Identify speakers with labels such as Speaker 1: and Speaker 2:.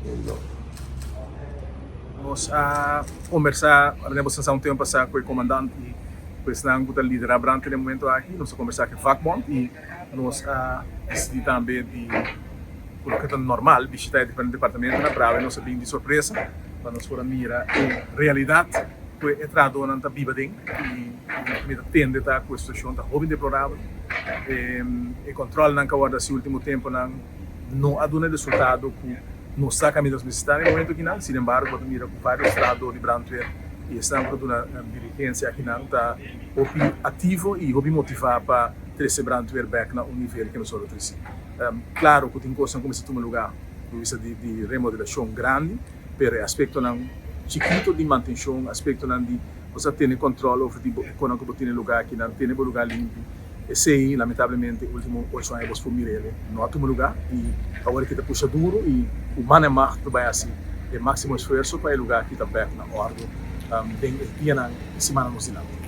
Speaker 1: No.
Speaker 2: Nos a kombersá, awe nos a un tempu pasá ku e komandante i ku esnan ku ta liderá brandweer den e momento aki. Nos a kombersá ku e vakbond i nos a disidí tambe di, ku loke ta normal, bishitá e diferente departamentonan. Pero awe nos a bin di sorpresa pa nos por a mira e realidat ku e trahadónan ta biba den i mi ta tende ta ku e situashon ta hopi deplorabel. E kòntròlnan ku a wòrdu hasi último tempunan no a duna e resultado ku nos sa kaminda nos mester ta na e momento akinan. Sin embargo, bo ta mira ku varios trahadó di brandweer i esnan ku ta duna dirigensia akinan ta hopi aktivo i hopi motivá pa trese brandweer bèk na un nivel ke nos ora trese. Klaro ku tin kosnan ku mester tuma lugá por bisa di remodelashon grandi, pero e aspektonan chikito di mantenshon, aspektonan di bo sa tene kòntròl over di bo ekonan ku bo tene lugá akinan, tene bo lugá limpi. Esei lamentablemente ultimo 8 aña bos por mir'el no a tuma luga y awor aki ta pusha duro y cu man en macht ta bay haci e maximo esfuerzo pa e luga aki ta bek na ordo den e dianan y simannan nos dilanti.